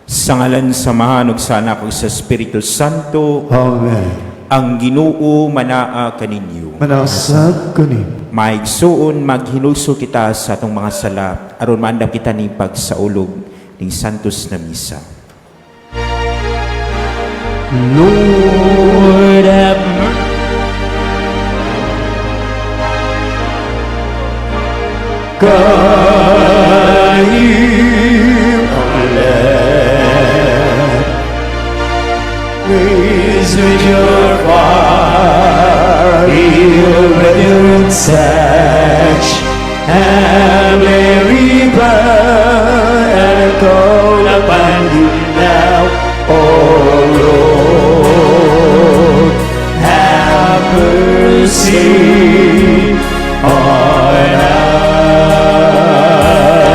Sa ngalan sa Amahan ug sa Anak ug sa Espiritu Santo. Amen. Ang Ginoo manaa kaninyo. Manaa sab kanimo. Maigsuon, maghinulsol kita sa atong mga sala aron maandam kita ning pagsaulog ning Santos na Misa. Lord, have mercy. Can you let Raise with your fire, heal with your touch, and Mary burn and call upon you now, oh Lord, have mercy on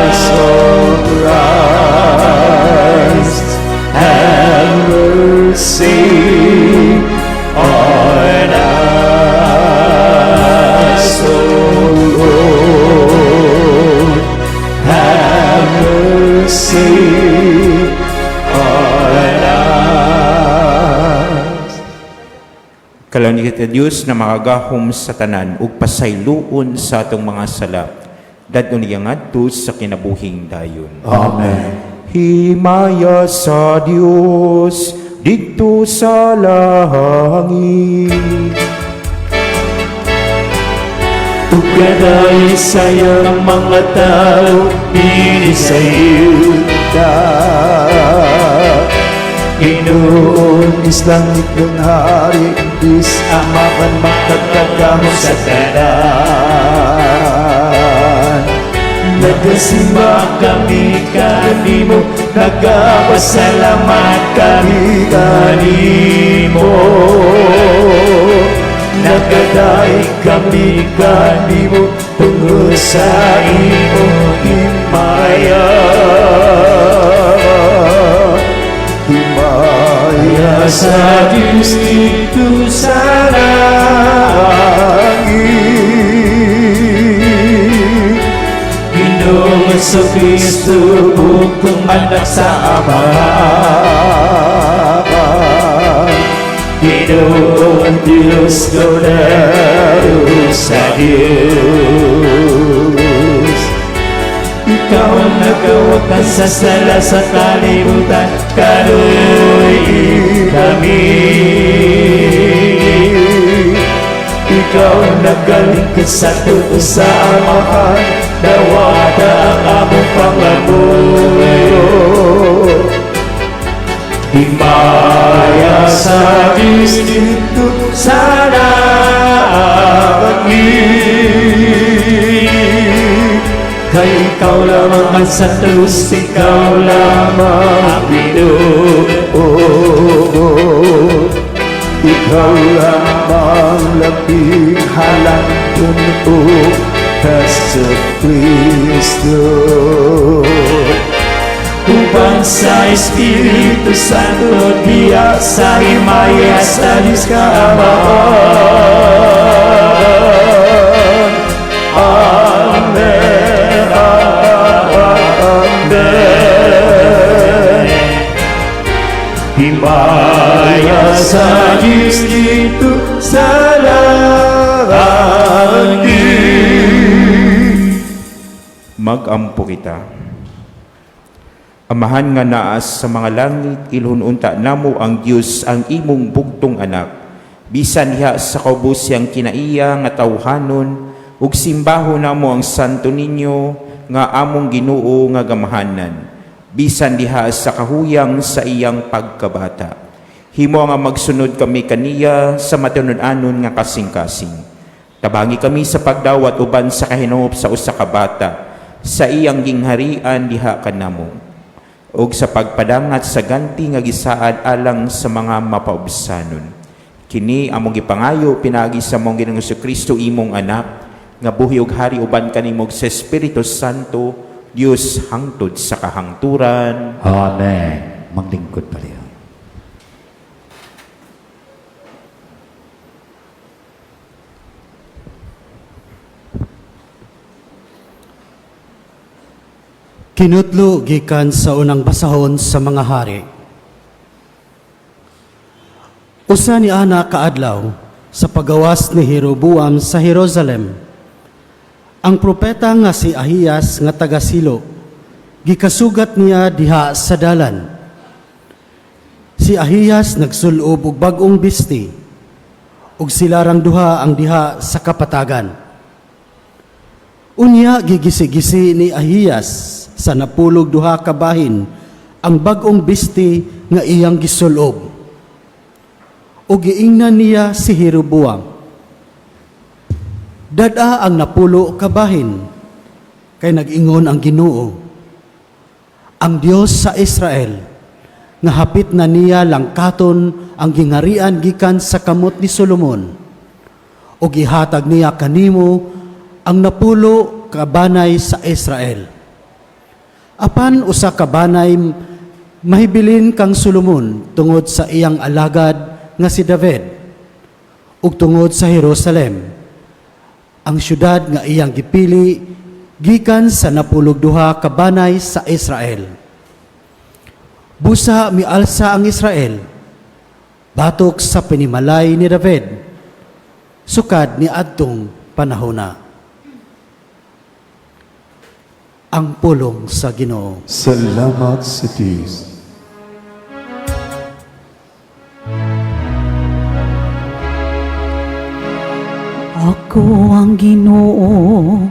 us, oh Christ, have mercy on us, oh Lord, have mercy on us. Kalawani kita Dios na makagahom sa tanan ug pasayloon sa atong mga sala. Dadon niya ngadto sa kinabuhing dayon. Amen. Himaya sa Dios didto sa langit. Ug kaday sa iyang mga tao dinhi sa yuta. Ginoong langit ng hari, Diyos Amahan makakagahom sa tanan. Nagasimba kami kanimo, nagapasalamat kami kanimo. Nagadaig kami kanimo tungod sa imong himaya. Himaya sa Diyos didto sa langit. Ginoong Kristo, bugtong anak sa Amahan. Ginoong Diyos, kordero sa Diyos. Ikaw ang nagawakas sa sala sa kalibutan, kaluy-i kami. Ikaw ang nagalingkod sa tuo sa Amahan, dawata ang among pangamuyo. Himaya sa Diyos didto sa langit. Kay ikaw lamang ang Santos, ikaw lamang ang Ginoo. Ikaw lamang labing halangdon, O Hesu Kristo. Uban sa Espiritu Santo, diha sa himaya sa Diyos Amahan. Amen. Amen. Himaya sa Diyos didto sa langit. Magampo kita. Amahan nga naa sa mga langit, ilhon unta namo ang Dios ang imong bugtong anak. Bisan diha sa kaubos siyang kinaiya nga tawhanon, ug simbaho namo ang santo ninyo nga among Ginoo nga gamahanan. Bisan diha sa kahuyang sa iyang pagkabata. Himo nga magsunod kami kaniya sa matinud-anon nga kasing-kasing. Tabangi kami sa pagdawat uban sa kahinungop sa usa ka bata sa iyang gingharian diha kanamo ug sa pagpadangat sa ganti nga gisaad alang sa mga mapaubsanon. Kini among gipangayo pinaagi sa among Ginoong Kristo, imong anak, nga buhi ug hari uban kanimo sa Espiritu Santo, Dios, hangtod sa kahangturan. Amen. Maglingkod palayo. Kinutlo gikan sa unang basahon sa mga hari. Usa ni ana kaadlaw sa pagawas ni Jeroboam sa Jerusalem. Ang propeta nga si Ahiyas nga taga Silo gikasugat niya diha sa dalan. Si Ahiyas nagsulob og bag-ong bisti ug sila rang duha ang diha sa kapatagan. Unya gigisi-gisi ni Ahiyas sa napulog duha ka bahin ang bag-ong bisti nga iyang gisulob. Ug giingnan niya si Jeroboam: "Dad-a ang 10 ka bahin, kay nag-ingon ang Ginoo, ang Dios sa Israel, nga hapit na niya langkaton ang gingharian gikan sa kamot ni Solomon ug gihatag niya kanimo ang 10 ka banay sa Israel. Apan usa ka banay mahibilin kang Solomon tungod sa iyang alagad nga si David ug tungod sa Jerusalem, ang syudad nga iyang gipili gikan sa 12 ka banay sa Israel." Busa mialsa ang Israel batok sa panimalay ni David sukad ni adtong panahona. Ang pulong sa Ginoo. Salamat sa Diyos. Ako ang Ginoo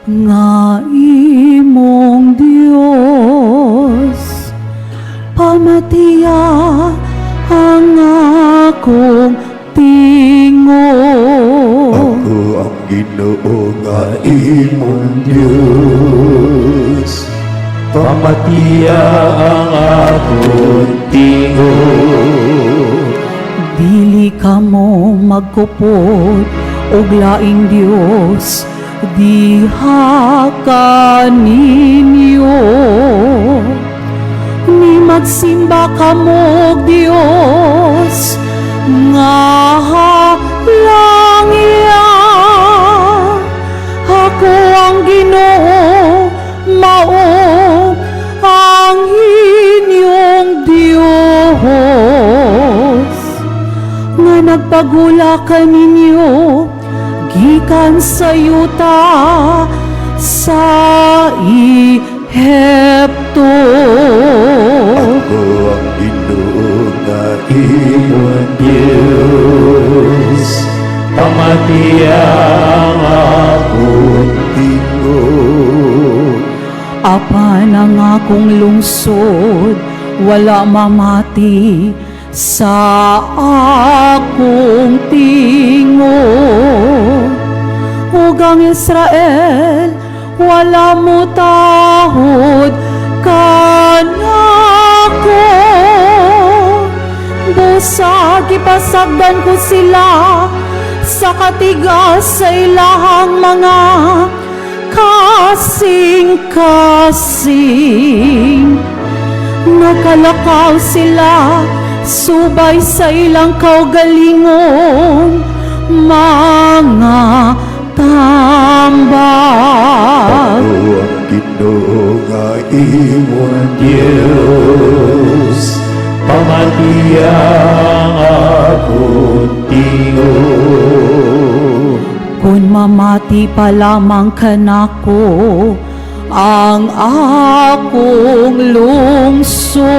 nga imong Dios. Pamatiya ang akong tingog. Ako ang Ginoo nga imong Diyos. Pamatiya ang akong tingog. Dili kamo magkupod og laing Dios diha kaninyo. Ni magsimba kamo og Dios nga langya. Ako ang Ginoo, mao ang inyong Dios nga nagpagula kaninyo gikan sa yuta sa Ehipto. Ako ang Ginoo nga imong Diyos. Pamatiya ang akong Tingog. Apan ang akong lungsod wala mamati sa akong tingog. Ug ang Israel wala motahod kanako. Busa gipasagdan ko sila sa katigas sa ilahang mga kasing-kasing. Nakalakaw sila subay sa ilang kaugalingong mga tambak. Ako ang Ginoo nga imong Diyos. Pamatiya ang akong tingog. Kung mamati pa lamang kanako ang akong lungsod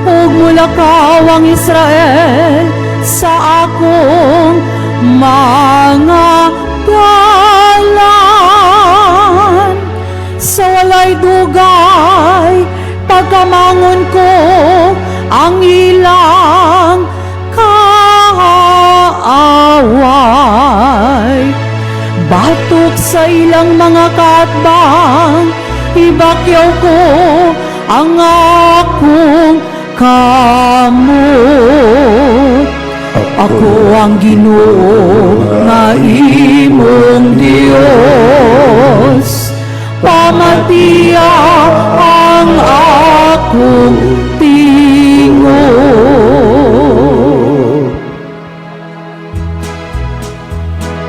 ug mulakaw ang Israel sa akong mga dalan sa walay dugay, pagkamangon ko ang ilang kaaway. Batok sa ilang mga kaatbang, ibakyaw ko ang akong kamot. Ako ang Ginoo nga imong Dios. Pamatiya ang akong tingog.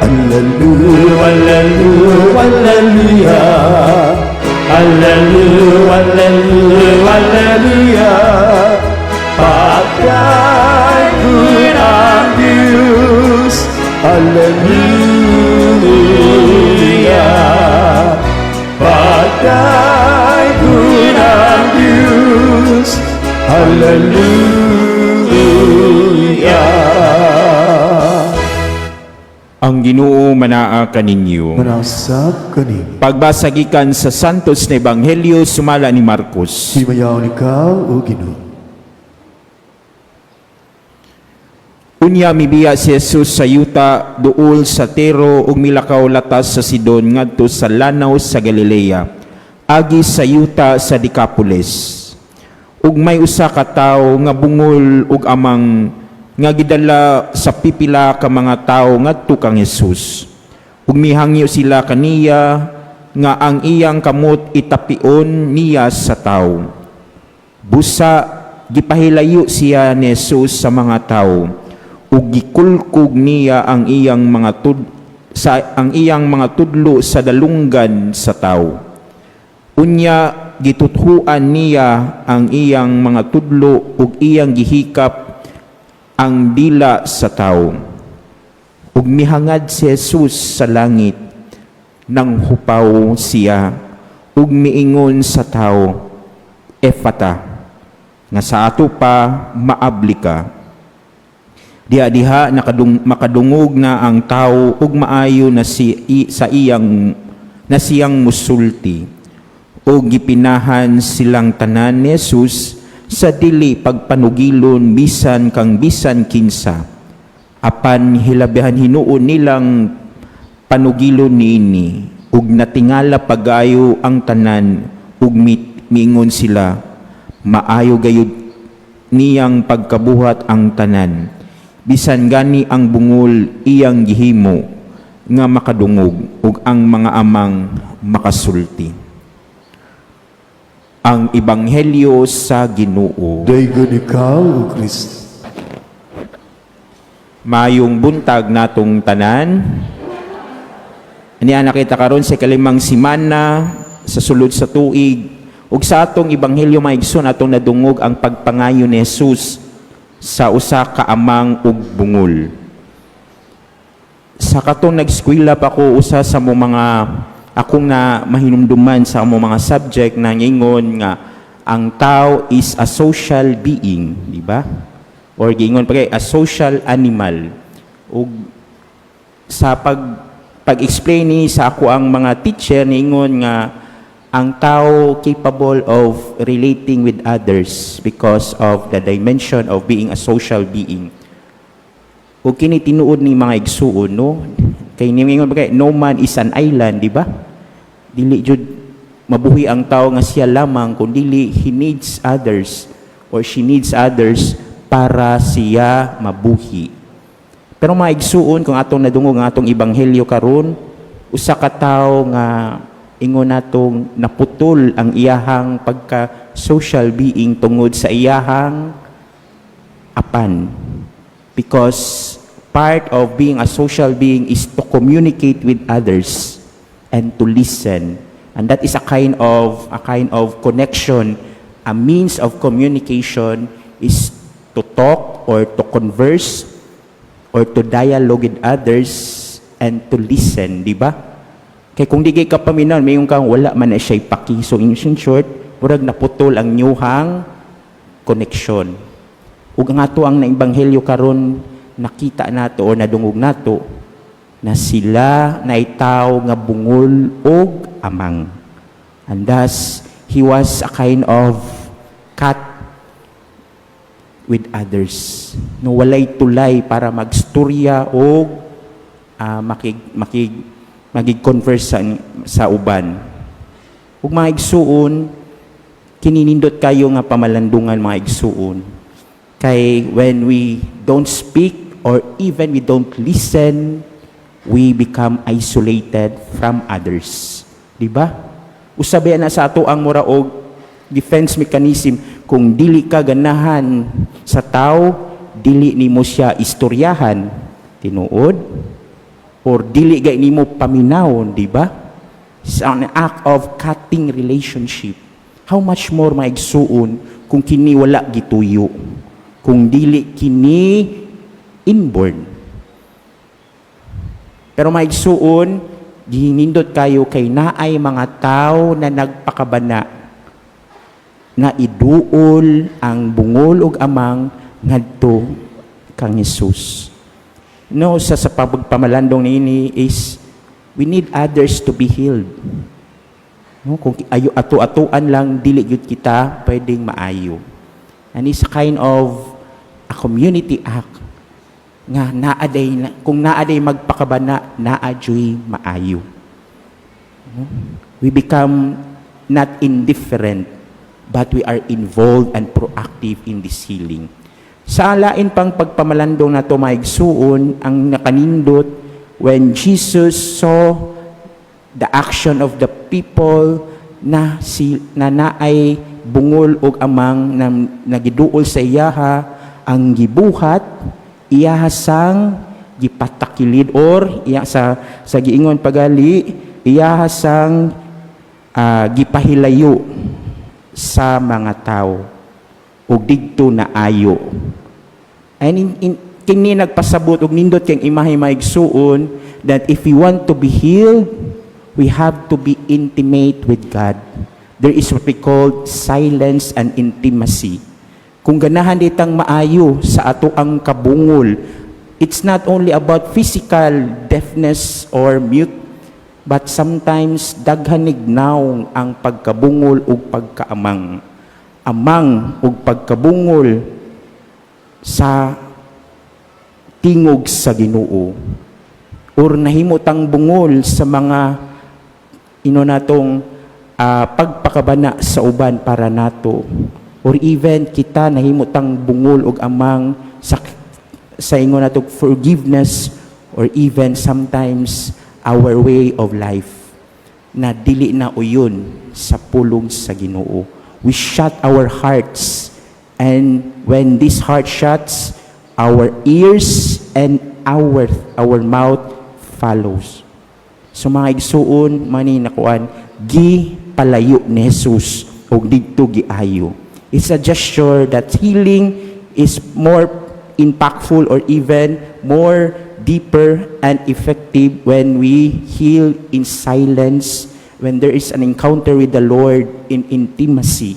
Alleluia, Alleluia, Alleluia. Hallelujah. Padayon ang Diyos. Hallelujah. Padayon ang Diyos. Hallelujah. Ang Ginoo manaa kaninyo. Manasab kaninyo. Pagbasa gikan sa Santos na Ebanghelyo sumala ni Marcos. Himayaon ikaw, O Ginoo. Unya mibiya si Jesus sa yuta duol sa Tiro ug milakaw latas sa Sidon ngadto sa lanaw sa Galilea, agi sa yuta sa Decapolis. Ug may usa ka tawo nga bungol ug amang nga gidala sa pipila ka mga tawo ngadto kang Jesus. Ug mihangyo sila kaniya nga ang iyang kamot itapion niya sa tawo. Busa gipahilayo siya ni Jesus sa mga tawo ug gikulkog niya ang iyang mga tudlo sa dalunggan sa tawo. Unya gituthuan niya ang iyang mga tudlo ug iyang gihikap ang dila sa tawo. Ug mihangad si Jesus sa langit, nang hupaw siya ug miingon sa tawo, "Efata," nga sa ato pa, "Maabli ka." Diha diha makadungog na ang tawo ug maayo na sa iyang na siyang musulti. Ug gipinahan silang tanan ni Jesus sa dili pagpanugilon bisan kang bisan kinsa. Apan hilabihan hinuon nilang panugilon niini, ug natingala pagayo ang tanan ug miingon sila, "Maayo gayud niyang pagkabuhat ang tanan, bisan gani ang bungol iyang gihimo nga makadungog ug ang mga amang makasulti." Ang Ebanghelyo sa Ginoo. Daygon ikaw, O Kristo. Mayong buntag natong tanan. Niya nakita karon sa kalimang simana sa sulod sa tuig, ug sa atong ebanghelyo, mga igsoon, atong nadungog ang pagpangayo ni Jesus sa usa ka amang ug bungol. Sa katong nag-eskwela pa ko, usa sa mo mga akong na mahinumduman sa mo mga subject na ingon nga ang tao is a social being, di ba? Or giingon pa kay a social animal. Ug sa pag-explain ni sa ako ang mga teacher, niingon nga ang tao capable of relating with others because of the dimension of being a social being. Ug kini tinuod ni, mga igsuon, no? Kay niingon pa kay no man is an island, di ba? Dili jud mabuhi ang tao nga siya lamang, kun dili he needs others or she needs others para siya mabuhi. Pero, mga igsuon, kung atong nadungog ang atong ebanghelyo karon, usa ka tawo nga ingon natong naputol ang iyahang pagka social being tungod sa iyahang apan. Because part of being a social being is to communicate with others and to listen. And that is a kind of connection, a means of communication is to talk or to converse or to dialogue with others and to listen, di ba? Kay kung di kay ka paminaw, mayon kang wala man na siya paki. So in short, murag naputol ang inyuhang connection. Ug ang ato ang naibanghelyo karon, nakita nato o nadungog nato na sila naitaw nga bungol og amang. And thus, he was a kind of cut with others. No, walay tulay para magstorya o makig makig magig-converse sa uban. Ug, mga igsuon, kininindot kayo nga pamalandungan, mga igsuon. Kay when we don't speak or even we don't listen, we become isolated from others. Di ba? Usabi na sa ato ang mura og defense mechanism, kung dili ka ganahan sa tao, dili nimo siya istoryahan, tinuod, or dili gay nimo paminawon, di ba? It's an act of cutting relationship. How much more, mga igsuon, kung kini wala gituyo, kung dili kini inborn? Pero, mga igsuon, ginindot kayo kay naay mga tao na nagpakabana na iduol ang bungol ug amang ngadto kang Jesus. No, sa pagpamalandong niini is we need others to be healed. No, kung ayo ato-atuan lang, dili gyud kita pwedeng maayo. And it's a kind of a community act nga naaday na, kung naaday magpakabana, naa juy maayo. No? We become not indifferent, but we are involved and proactive in this healing. Sa lain pang pagpamalandong nato, mga igsuon, ang nakanindot when Jesus saw the action of the people na si na naay bungol og amang na nagiduol sa iyaha, ang gibuhat, iyaha sang gipatakilid or iya sa giingon pagali iyaha sang gipahilayo sa mga tao ug didto naayo. And in kini nagpasabot og nindot kang imahe, mga igsuon, that if we want to be healed, we have to be intimate with God. There is what we call silence and intimacy. Kung ganahan ditang maayo sa ato ang kabungol, it's not only about physical deafness or mute, but sometimes daghan nawong ang pagkabungol ug pagkaamang. Amang ug pagkabungol sa tingog sa Ginoo or nahimo tang bungol sa mga ino natong pagpakabana sa uban para nato, or even kita nahimo tang bungol og amang sa ingon nato forgiveness, or even sometimes our way of life na dili na uyon sa pulong sa Ginoo. We shut our hearts, and when this heart shuts, our ears and our mouth follows. So, mga igsuon, mani nakuan, gi palayo ni Jesus og didto giayo. It's a gesture that healing is more impactful or even more deeper and effective when we heal in silence, when there is an encounter with the Lord in intimacy.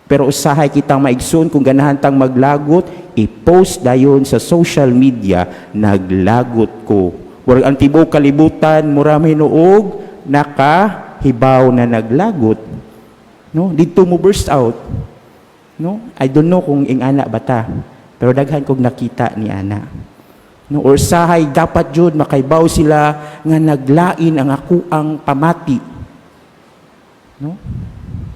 Pero usahay kitang maigsoon, kung ganahan tang maglagot, i-post dayon sa social media, "Naglagot ko." Murag ang tibuok kalibutan, mura hinuog, nakahibaw na naglagot. No? Dito mo burst out. No? I don't know kung ingana ba ta. Pero daghan kog nakita ni ana. No? Or sahay dapat jud makaibaw sila nga naglain ang akuang pamati. No?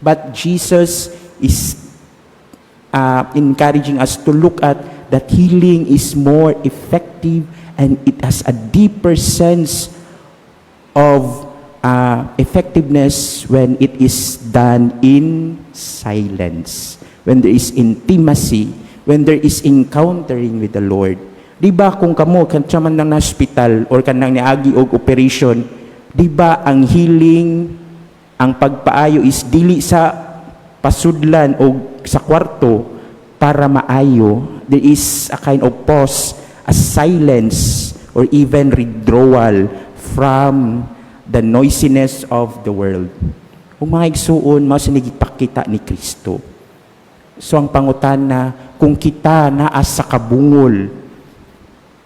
But Jesus is encouraging us to look at that healing is more effective and it has a deeper sense of effectiveness when it is done in silence, when there is intimacy, when there is encountering with the Lord. Di ba kung kamo kan man lang na hospital or kanang niagi og operation, di ba ang healing, ang pagpaayo is dili sa pasudlan o sa kwarto para maayo? There is a kind of pause, a silence, or even withdrawal from the noisiness of the world. Kung mga igsuon, mao sa gipakita ni Kristo. So ang pangutana, kung kita naa sa kabungol,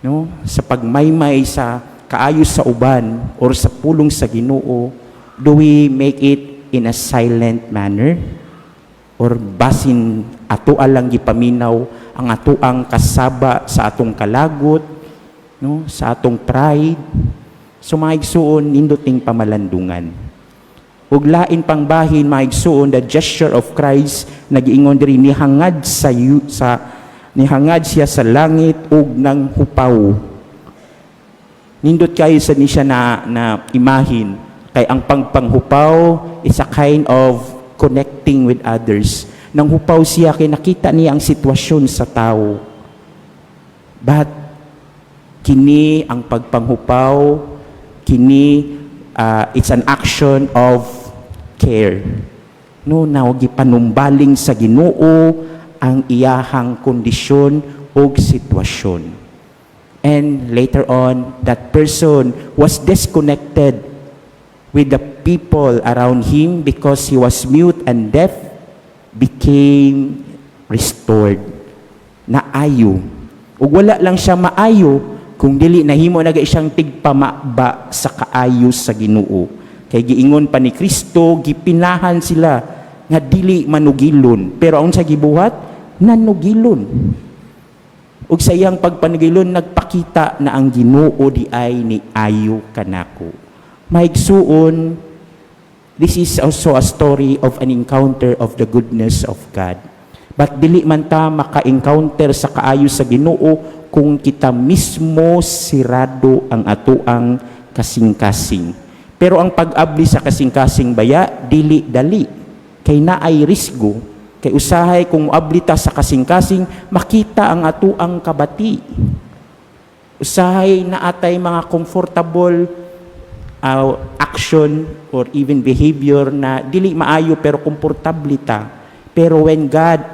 no, sa pagmaymay sa kaayo sa uban or sa pulong sa Ginoo, do we make it in a silent manner? Or basin ato lang gipaminaw ang atoang kasaba sa atong kalagot, no, sa atong pride? So, mga igsuon, ninduting pamalandungan. Ug lain pang bahin, mga igsuon, the gesture of Christ, nagiingon diri nihangad sa nihangad siya sa langit ug nang hupaw. Nindot kayo sa ni siya na imahin kay ang pangpanghupaw is a kind of connecting with others. Nang hupaw siya kay nakita niya ang sitwasyon sa tao. But kini ang pagpanghupaw kini, it's an action of care. No, na gipanumbaling sa Ginoo ang iyahang kondisyon og sitwasyon. And later on, that person was disconnected with the people around him because he was mute and deaf, became restored. Naayo. Ug wala lang siya maayo kung dili nahimo na siyang tigpamaba sa kaayo sa Ginoo. Kay giingon pa ni Kristo, gipinahan sila nga dili manugilon. Pero ang sa gibuhat, nanugilon. Ug sa iyang pagpanugilon, nagpakita na ang Ginoo di ay ni ayo kanako. Maigsuon, this is also a story of an encounter of the goodness of God. But dili man ta maka-encounter sa kaayo sa Ginoo kung kita mismo sirado ang atoang kasing-kasing. Pero ang pag-abli sa kasing-kasing baya, dili dali. Kay naay risgo. Kay usahay kung abli ta sa kasing-kasing, makita ang atoang kabati. Usahay naa tay mga comfortable action or even behavior na dili maayo pero komportable ta. Pero when God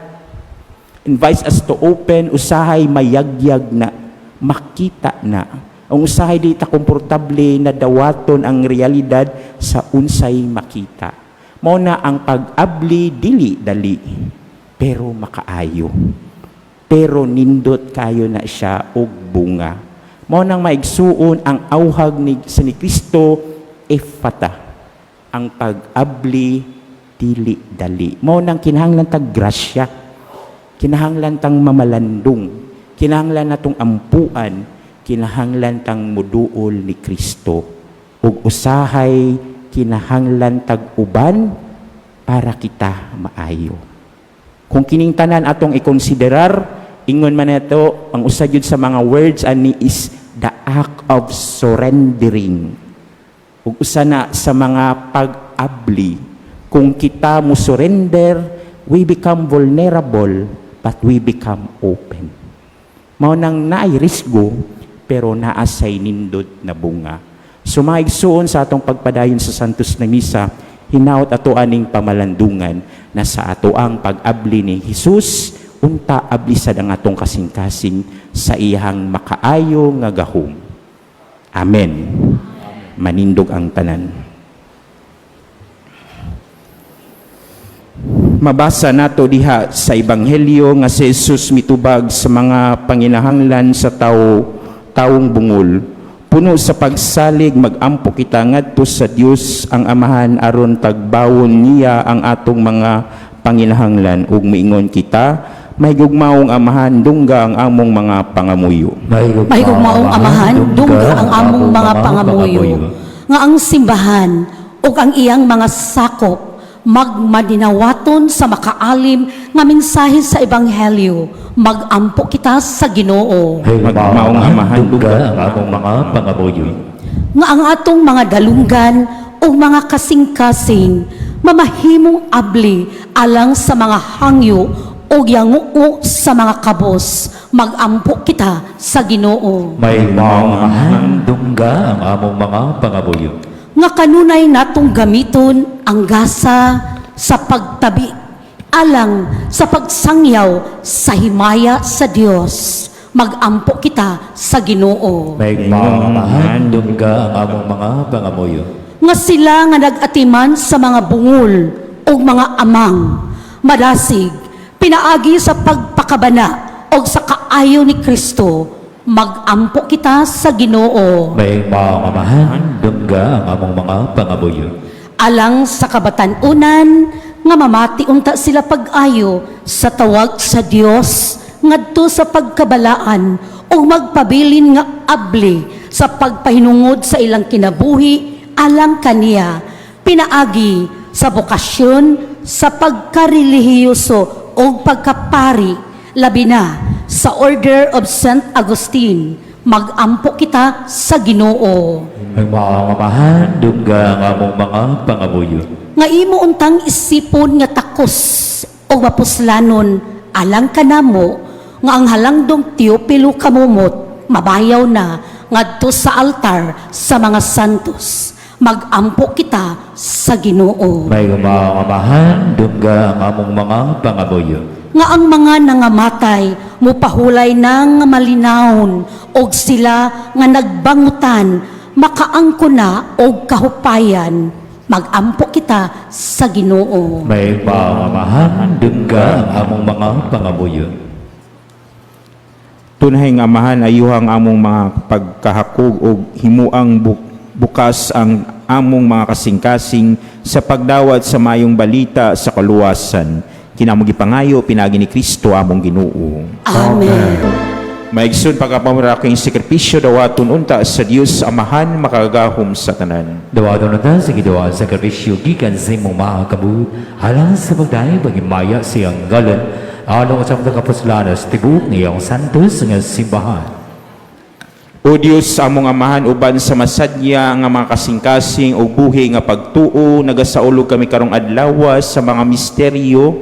invites us to open, usahay mayagyag na, makita na. Ang usahay di ta komportable na dawaton ang realidad sa unsay makita. Mao na ang pag-abli dili dali, pero makaayo. Pero nindot kayo na siya og bunga. Mao nang maigsuon ang auhag ni sa ni Kristo, Effata. Ang pag-abli dili dali. Mao nang kinahanglan tag grasya. Kinahanglan tang mamalandong. Kinahanglan natong ampuan, kinahanglan tang muduol ni Kristo. Ug usahay kinahanglan tag uban para kita maayo. Kung kining tanan atong ikonsiderar, ingon man nato, ang usa gyud sa mga words ani is the act of surrendering. Ug usa na sa mga pag-abli. Kung kita mo surrender, we become vulnerable, but we become open. Mao nang naay risgo, pero naa say nindot na bunga. So mga igsuon, sa atong pagpadayon sa Santos na Misa, hinaot ato aning pamalandungan na sa atoang pag-abli ni Jesus, unta abli sad ang atong kasing-kasing sa iyang makaayo nga gahom. Amen. Manindog ang tanan. Mabasa nato diha sa Ebanghelyo nga si Jesus mitubag sa mga panginahanglan sa tao, tawong bungol. Puno sa pagsalig, magampo kita ngadto sa Dios ang Amahan aron tagbawon niya ang atong mga panginahanglan ug miingon kita: Mahigugmaong Amahan, dungga ang among mga pangamuyo. Mahigugmaong Amahan, dungga ang among mga pangamuyo. Nga ang simbahan ug ang iyang mga sakop magmadinawaton sa makaalim nga mensahe sa Ebanghelyo. Magampo kita sa Ginoo. Mahigugmaong Amahan, dungga ang among mga pangamuyo. Nga ang atong mga dalunggan ug mga kasing-kasing mamahimong abli alang sa mga hangyo ug yanguo sa mga kabos. Magampo kita sa Ginoo. Mahigugmaong Amahan, dungga ang among mga pangamuyo. Nga kanunay natong gamiton ang gasa sa pagtabi alang sa pagsangyaw sa himaya sa Dios. Magampo kita sa Ginoo. Mahigugmaong Amahan, dungga ang among mga pangamuyo. Nga sila nga nag-atiman sa mga bungol ug mga amang madasig pinaagi sa pagpakabana og sa kaayo ni Kristo. Magampo kita sa Ginoo. Mahigugmaong Amahan, dungga ang among mga pangamuyo. Alang sa kabatan-unan nga mamati unta sila pag-ayo sa tawag sa Dios ngadto sa pagkabalaan ug magpabilin nga abli sa pagpahinungod sa ilang kinabuhi alang kaniya pinaagi sa bokasyon sa pagkarelihiyoso ug pagkapari, labi na sa Order of Saint Augustine. Magampo kita sa Ginoo. Mahigugmaong Amahan, dungga ang among mga pangamuyo. Nga imo untang isipon nga takos o mapuslanon alang kanamo nga ang halangdong Teopilo Camomot mabayaw na ngadto sa altar sa mga santos. Magampo kita sa Ginoo. May Amahan, dungga ang among mga pangamuyo. Nga ang mga nangamatay mupahulay na nga malinawon og sila nga nagbangutan makaangko na og kahupayan. Magampo kita sa Ginoo. May Amahan, dungga ang among mga pangamuyo. Tunay nga Amahan, ayuhang among mga pagkahakog og himuang bukas ang among mga kasing-kasing sa pagdawat sa mayong balita sa kaluwasan. Kinamong gipangayo pinaagi ni Kristo among Ginoo. Amen. Maigsoon, pagkapamuraking sakripisyo, dawaton unta sa Dios Amahan makagagahom sa tanan. Dawaton unta sa Ginoo ang sakripisyo gikan sa imong mga kamot, alang sa pagdayon paghimaya sa iyang ngalan, alang sa mga kapuslanan sa tibuok niyang santos nga simbahan. O Dios among Amahan, uban sa masadya nga mga kasing-kasing ug buhi nga pagtuo, nagasaulog kami karong adlaw sa mga misteryo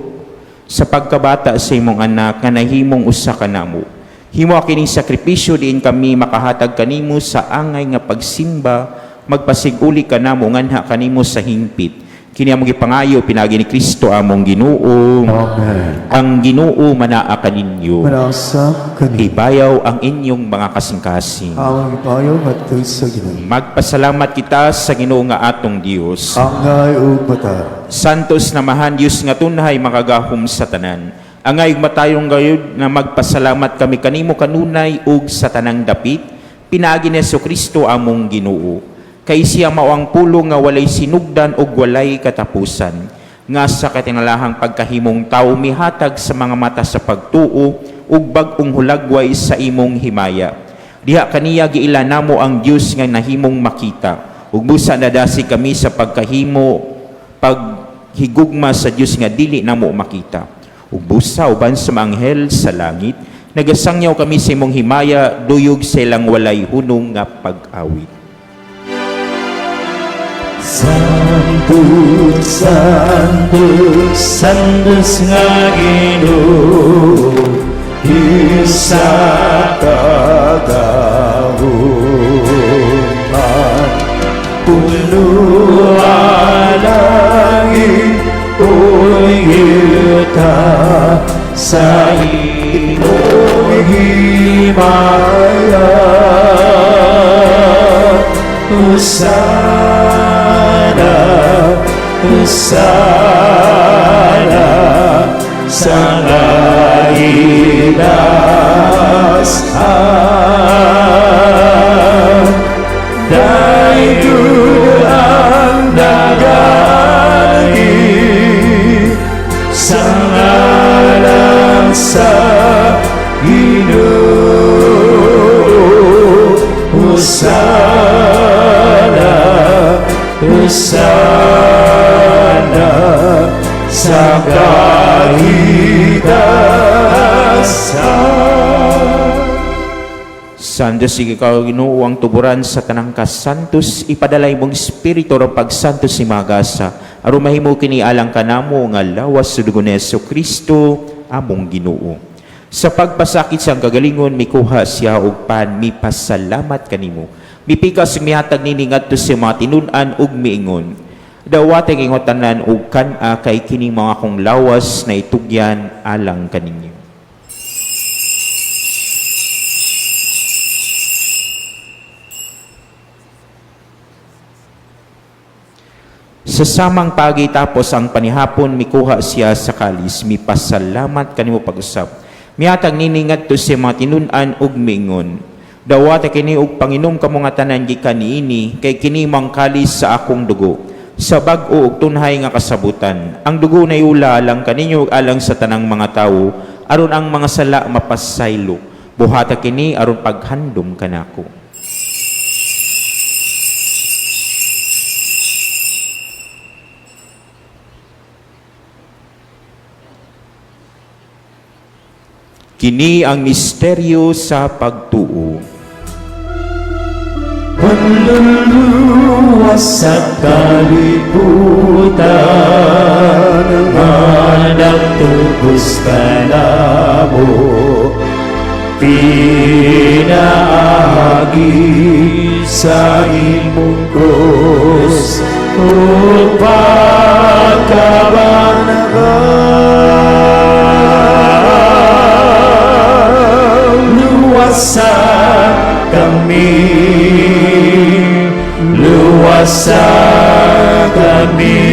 sa pagkabata sa imong anak nga nahimong usa ka namo. Himo kining sakripisyo diin kami makahatag kanimo sa angay nga pagsimba, magpasig-uli kanamo nganha kanimo sa hingpit. Kini among gipangayo pinaagi ni Kristo among Ginoo. Amen. Ang Ginoo manaa kaninyo. Manasab kani. Ibayaw ang inyong mga kasing-kasing. Among ipayo ngadto sa Ginoo. Magpasalamat kita sa Ginoo nga atong Dios. Angay ug matarong. Santos na Amahan, Dios nga tunhay makagahom sa tanan. Angay ug matayong gayud na magpasalamat kami kanimo kanunay ug sa tanang dapit pinaagi ni Kristo among Ginoo. Kay siya mao ang pulong nga walay sinugdan ug walay katapusan, nga sa katinalahang pagkahimong tawo mihatag sa mga mata sa pagtuo ug bag-ong hulagway sa imong himaya. Diha kaniya giila namo ang Dios nga nahimong makita, ug busa nadasi kami sa pagkahimo paghigugma sa Dios nga dili namo makita. Ug busa uban sa mga anghel sa langit nagasangyaw kami sa imong himaya duyog sa ilang walay hunong nga pag-awit. Santo, Santo, Santos nga Ginoo, sa kagahuman. Puno ang langit ug yuta sa imong himaya. Hosana, Hosana sa kaitaasan. Daigud ang nagaagi sa ngalan sa Ginoo. Hosana, Hosana sa kaitaasan. Santos ikaw, Ginoo, ang tuburan sa tanang kasantos, ipadala imong espiritu aron pagsantos si magasa aron mahimo kini alang kanamo nga lawas sa dugo ni Hesus Kristo among Ginoo. Sa pagpasakit sa kagalingon, mikuha siya og pan, mipasalamat kanimo, mipikas, mihatag nini ngadto sa mga tinun-an ug miingon: "Dawata kining tanan ug kan-a, kay kini mao akong lawas na itugyan alang kaninyo." Sa samang pagi tapos ang panihapon, mikuha siya sa kalis, mipasalamat kanimo pag-usab. Mihatag nini ngadto sa mga tinun-an ug miingon: "Dawata kini ug panginom kamo nga tanan gikan niini, kay kini mao ang kalis sa akong dugo, sa bag-o ug tunhay nga kasabutan. Ang dugo na iula alang kaninyo ug alang sa tanang mga tawo aron ang mga sala mapasaylo. Buhata kini aron paghandom kanako." Kini ang misteryo sa pagtuo. Manluluwas sa kalibutan, nga nagtubos kanamo. Pinaagi sa imong krus ug pagkabanhaw, luwasa kami, luwasa kami.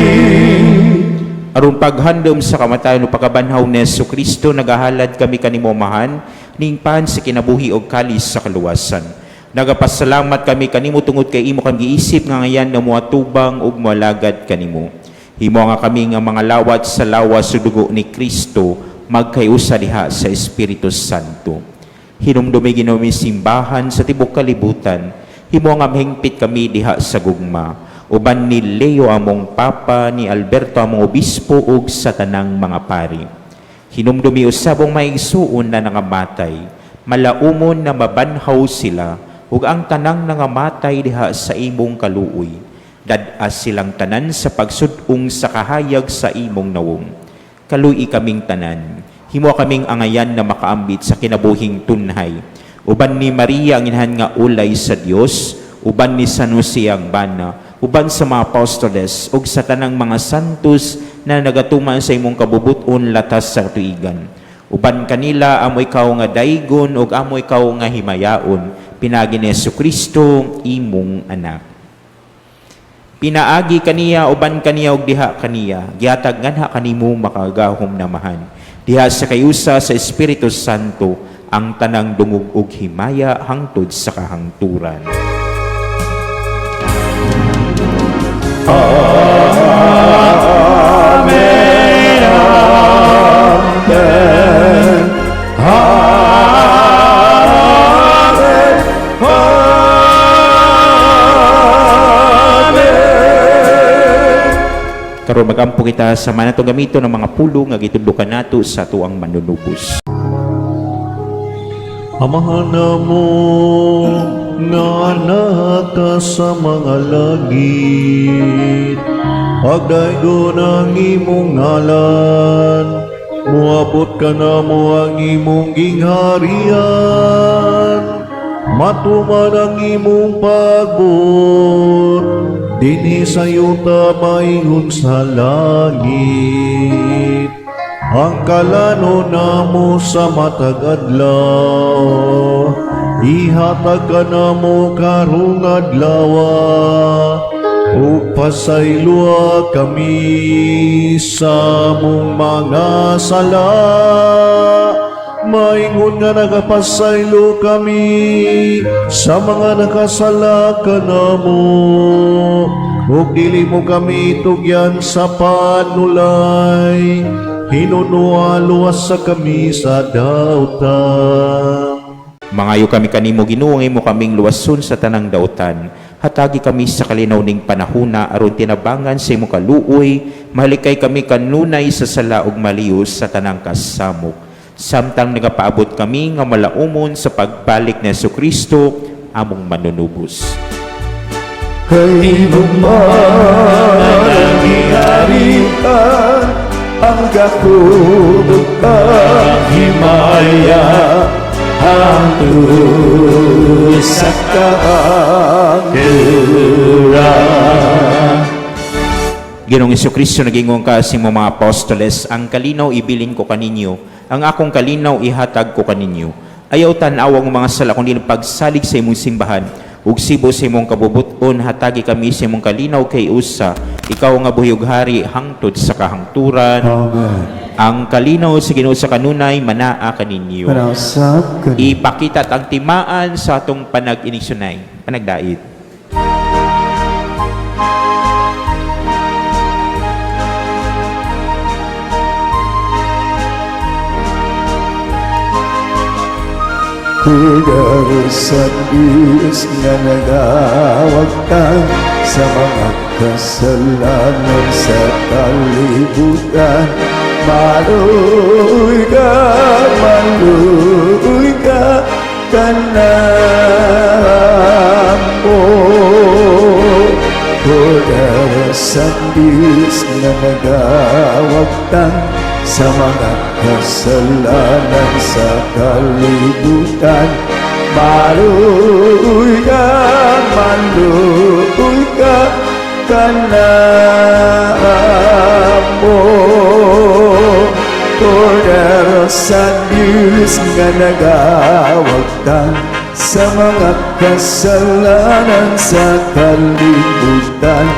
Aron paghandom sa kamatayon ug pagkabanhaw ni Hesus Kristo, nagahalad kami kanimo, Amahan, ning pan sa kinabuhi og kalis sa kaluwasan. Nagapasalamat kami kanimo tungod kay imo kami giisip nga ngayan na moatubang ug moalagad kanimo. Himo nga kami nga mga lawat sa lawas ug dugo ni Kristo magkayusa diha sa Espiritu Santo. Hinumdumi, Ginoo, simbahan sa tibok kalibutan. Himo nga mahingpit kami diha sa gugma. Uban ni Leo among Papa, ni Alberto among Obispo ug sa tanang mga pari. Hinumdumi usab ang mga igsuon na nangamatay, malaumon na mabanhaw sila ug ang tanang nangamatay diha sa imong kaluoy. Dad-a silang tanan sa pagsud-ong sa kahayag sa imong nawong. Kaluy kaming tanan. Himo kaming angayan na makaambit sa kinabuhing tunhay. Uban ni Maria ang inahan nga ulay sa Dios, uban ni San Jose ang bana, uban sa mga apostoles ug sa tanang mga santos na nagatuman sa imong kabubuton latas sa tuigan. Uban kanila amo ikaw nga daygon ug amo ikaw nga himayaon, pinaagi ni Kristo imong anak. Pinaagi kaniya, uban kaniya ug diha kaniya, gihatag nganha kanimo makagagahom na Amahan. Diha sa kayusa sa Espiritu Santo ang tanang dungog ug himaya hangtod sa kahangturan. Amen. Amen. Amen. Amen. Karon magampo kita sa manatong gamito ng mga pulong nga gitudlokan nato sa atuang manunubos. Amahan namo nga naa ka sa mga langit, pagdaygon ang imong ngalan, muabot kanamo ang imong gingharian, matuman ang imong pagbuot dinhi sa yuta maingon sa langit. Ang kalanon namo sa matag adlaw, ihatag kanamo karong adlawa, ug pasayloa kami sa among mga sala, maingon nga nagapasaylo kami sa mga nakasala kanamo, ug dili mo kami tugyan sa panulay, hinunoa luwasa kami sa dautan. Mangayo kami kanimo, Ginoo, nga imo kaming luwason sa tanang dautan. Hatagi kami sa kalinaw ning panahuna aron tinabangan sa imong kaluoy, mahalikay kami kanunay sa sala ug maliyo sa tanang kasamok. Samtang nagapaabot kami nga malaumon sa pagbalik ni Kristo among manunubos. Kay imong man ang gingharian, ang gahom ug ang himaya hangtod sa kahangturan. Ginoong Kristo, nagingon ka sa imong mga apostoles, "Ang kalinaw ibilin ko kaninyo, ang akong kalinaw ihatag ko kaninyo. Ayaw tan-awa ang mga sala kundi ang pagsalig sa imong simbahan ug sibo sa imong kabubuton hatagi kami sa imong kalinaw kay usa, ikaw nga buhi ug hari hangtod sa kahangturan." Amen. Ang kalinaw sa Ginoo sa kanunay manaa kaninyo. Manausab kaniyo. Ipakita ang timaan sa atong panag-inigsunay, panagdait. Kordero sa Diyos nga nagawagtang sa mga kasalanan sa kalibutan. Maluoy ka, maluoy ka kanamo. Kordero sa Diyos nga nagawagtang sa mga kasalanan sa kalibutan. Maluoy ka, maluoy ka kanamo. Kordero sa Diyos nga nagawagtang sa mga kasalanan sa kalibutan.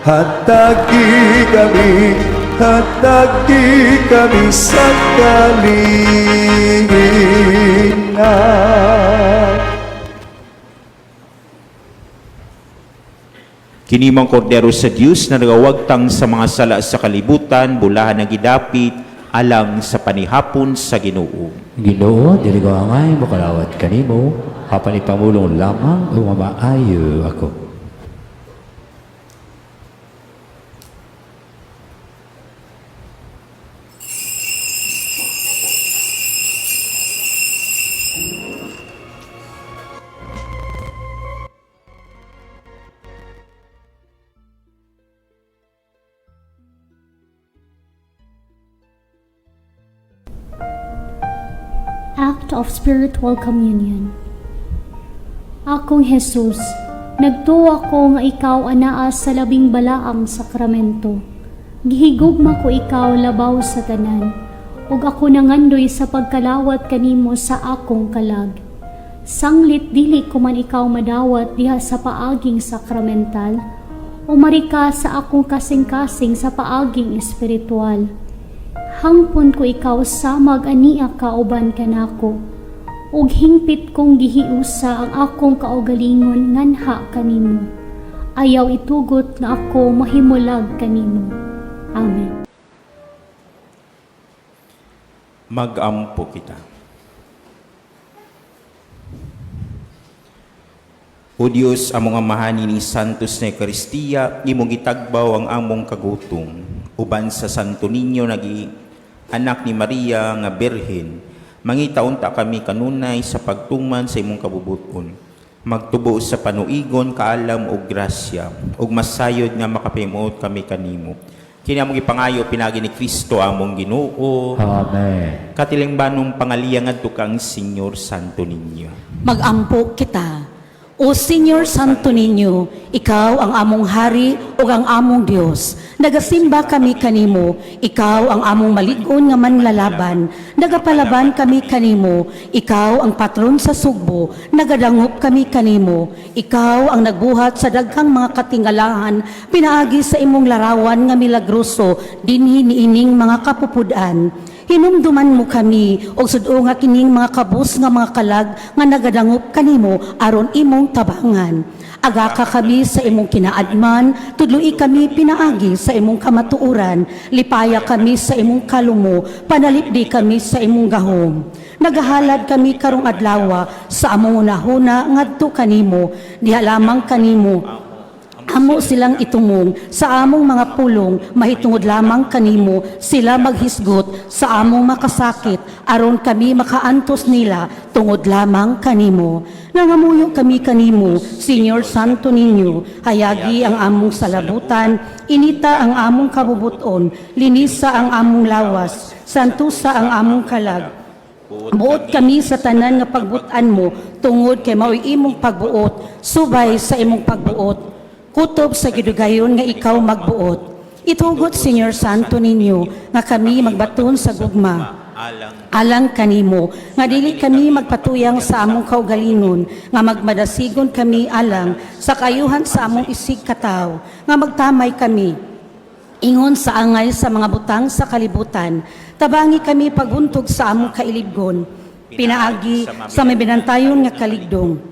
Hatagi kami, hatagi kami sa kalinaw. Kini mang kordero sa Dios na nagawagtang sa mga sala sa kalibutan, bulahan ang gidapit alang sa panihapon sa Ginoo. Ginoo, dili ko angay mokalawat kanimo, apan ipamulong lamang ug mamaayo ako. Act of Spiritual Communion. Akong Jesus, nagtuwa ko nga ikaw anaa sa labing balaang sakramento. Gihigugma ko ikaw labaw sa tanan, ug ako nangandoy sa pagkalawat kanimo sa akong kalag. Sanglit dili ko man ikaw madawat diha sa paaging sakramental, umari ka sa akong kasing-kasing sa paaging espiritual. Hangpon ko ikaw samag ania kauban kanako. Ug hingpit kong gihiusa ang akong kaugalingon nganha kanimo. Ayaw itugot nga ako mahimulag kanimo. Amen. Magampo kita. O Dios, among Amahan ni Santos na Eucharistia, imong gitagbaw ang among kagutom. Uban sa Santo Niño nagi anak ni Maria nga Birhen, mangita unta kami kanunay sa pagtuman sa imong kabubuton. Magtubo sa panuigon, kaalam ug grasya, ug masayod nga makapimuot kami kanimo. Kini among gipangayo pinagi ni Kristo among Ginoo. Amen. Katilingbanong pangaliya ngadto kang Senyor Santo Niño. Magampo kita. O Senyor Santo Niño, ikaw ang among hari ug ang among Dios. Nagasimba kami kanimo, ikaw ang among malig-on nga manlalaban. Nagapalaban kami kanimo, ikaw ang patron sa Sugbo. Nagadangop kami kanimo, ikaw ang nagbuhat sa daghang mga katingalahan pinaagi sa imong larawan nga milagroso dinhi niining mga kapupud-an. Hinumduman mo kami og sud-o nga kining mga kabus nga mga kalag nga nagadangop kanimo aron imong tabangan. Aga ka kami sa imong kinaadman, tudloi kami pinaagi sa imong kamatuoran, lipaya kami sa imong kalumo, panalipdi kami sa imong gahom. Nagahalad kami karong adlawa sa among hunahuna ngadto kanimo, diha lamang kanimo amo silang itumong sa among mga pulong, mahitungod lamang kanimo sila maghisgot sa among makasakit, aron kami makaantos nila tungod lamang kanimo. Nangamuyo kami kanimo, Senyor Santo Niño, hayagi ang among salabutan, inita ang among kabubuton, linisa ang among lawas, santusa ang among kalag. Buot kami sa tanan nga pagbutan mo tungod kay mao'y imong pagbuot, subay sa imong pagbuot. Kutob sa gidugayon nga ikaw magbuot. Itugot, Senyor Santo Niño, nga kami magbaton sa gugma. Alang kanimo, nga dili kami magpatuyang sa among kaugalingon, nga magmadasigon kami alang sa kaayuhan sa among isig kataw, nga magtamay kami ingon sa angay sa mga butang sa kalibutan. Tabangi kami paguntog sa among kailibgon, pinaagi sa may binantayon nga kaligdong.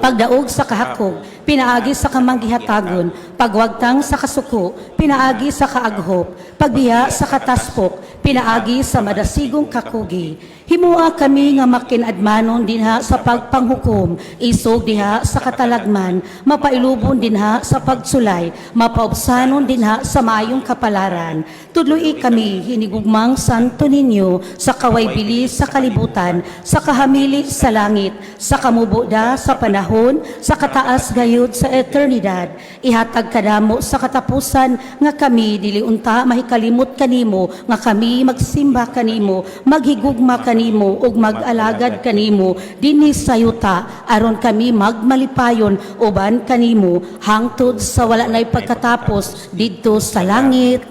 Pagdaog sa kahakog, pinaagi sa kamanggihatagon, pagwagtang sa kasuko, pinaagi sa kaaghop, pagbiya sa kataspok, pinaagi sa madasigong kakugi. Himua kami nga makinadmanon dinha sa pagpanghukom, isog diha sa katalagman, mapailubon dinha sa pagsulay, mapaubsanon dinha sa maayong kapalaran. Tudloi kami hinigugmang Santo Niño sa kawaybili sa kalibutan, sa kahamili sa langit, sa kamubuda sa panahon sa kataas gayud sa eternidad. Ihatag kanamo sa katapusan nga kami dili unta mahikalimot kanimo, nga kami magsimba kanimo, maghigugma kanimo ug mag-alagad kanimo dinhi sa yuta, aron kami magmalipayon uban kanimo hangtod sa wala nay pagkatapos didto sa langit.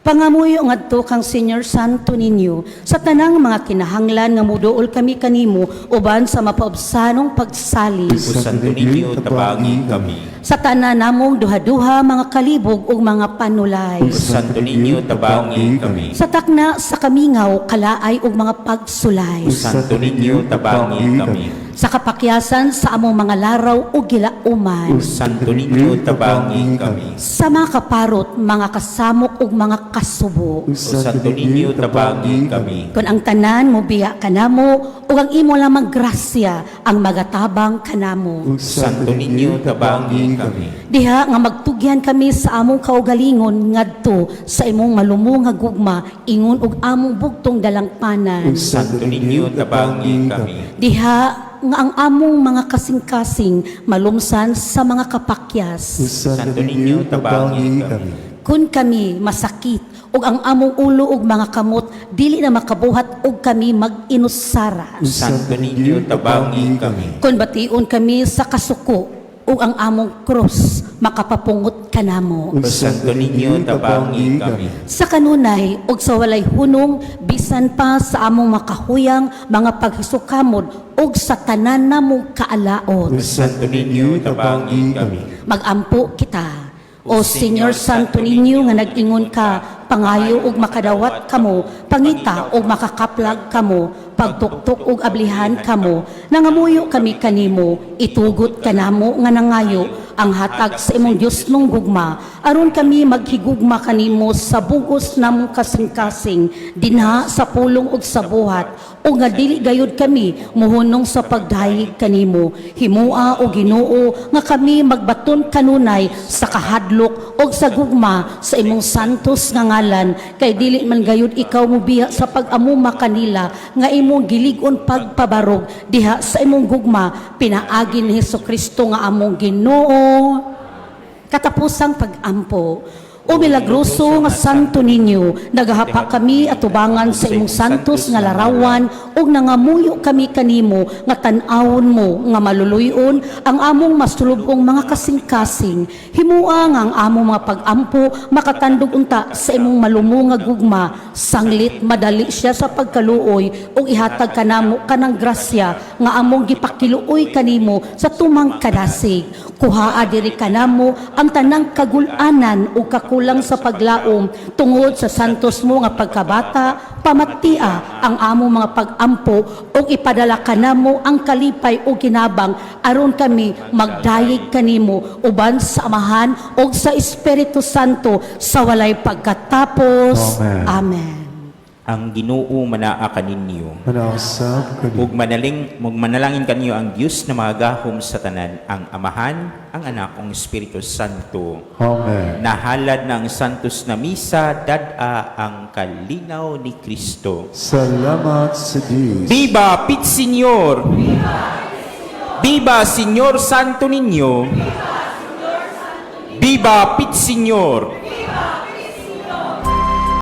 Pangamuyo ngadto kang Señor Santo Niño sa tanang mga kinahanglan nga muduol kami kanimo uban sa mapaubsanong pagsalig. O Santo Niño, tabangi kami. Sa tanan namong duha-duha, mga kalibog ug mga panulay. O Santo Niño, tabangi kami. Sa takna sa kamingaw, kalaay ug mga pagsulay. O Santo Niño, tabangi kami. Sa kapakyasan sa among mga laraw ug gilauman. O Santo Niño, tabangi kami. Sa mga kaparot, mga kasamok ug mga kasubo. O Santo Niño, tabangi kami. Kung ang tanan mobiya kanamo ug ang imo lamang grasya ang magatabang kanamo. O Santo Niño, tabangi kami. Diha nga magtugyan kami sa among kaugalingon ngadto sa imong malumo nga gugma ingon og among bugtong dalangpanan. O Santo Niño, tabangi kami. Diha nga ang among mga kasing-kasing malumsan sa mga kapakyas. O Santo Niño, tabangi kami. Kun kami masakit ug ang among ulo ug mga kamot dili na makabuhat ug kami mag-inusara. O Santo Niño, tabangi kami. Kun bation kami sa kasuko ug ang among krus makapapungot kanamo. O Santo Niño, tabangi kami. Sa kanunay ug sa walay hunong, bisan pa sa among makahuyang mga paghisukamod ug sa tanan namong kaalaot. O Santo Niño, tabangi kami. Magampo kita. O Señor Santo Niño nga nag-ingon ka, "Pangayo ug makadawat kamo, pangita ug makakaplag kamo, pagtuktok ug ablihan kamo." Nangamuyo kami kanimo, itugot kanamo nga nangayo ang hatag sa imong Diosnong gugma aron kami maghigugma kanimo sa bugos namong kasing-kasing dinha sa pulong ug sa buhat, ug nga dili gayud kami muhunong sa pagdayeg kanimo. Himua, o Ginoo, nga kami magbaton kanunay sa kahadlok ug sa gugma sa imong santos nga ngalan, kay dili man gayud ikaw mobiya sa pag-amuma kanila nga imong gilig-on pagpabarog diha sa imong gugma pinaagi ni Hesus Kristo nga among Ginoo. Katapusang pag-ampo. O milagroso nga Santo Niño, nagahapa kami atubangan sa imong santos nga larawan ug nangamuyo kami kanimo nga tan-awon mo nga maluluyon ang among masulubong mga kasing-kasing. Himua nga ang among mga pag-ampo makatandog unta sa imong malumo nga gugma sanglit madali siya sa pagkaluoy, ug ihatag kanamo kanang grasya nga among gipakiluoy kanimo sa tumang kadasig. Kuhaa diri kanamo ang tanang kagul-anan ug kakulang sa paglaom tungod sa santos mo nga pagkabata. Pamatia ang among mga pag-ampo ug ipadala kanamo ang kalipay ug kinabang aron kami magdayeg kanimo uban sa Amahan ug sa Espiritu Santo sa walay pagkatapos. Amen. Amen. Ang Ginoo manaa kaninyo. Manausab kani. Ug manaling ug manalangin kanyo ang Dios na magahom sa tanan, ang Amahan, ang Anak ug Espiritu Santo. Amen. Nahalad ng Santos na Misa, dad-a ang kalinaw ni Kristo. Salamat sa Diyos. Viva Pit Señor! Viva Señor Santo Niño! Viva Pit Señor!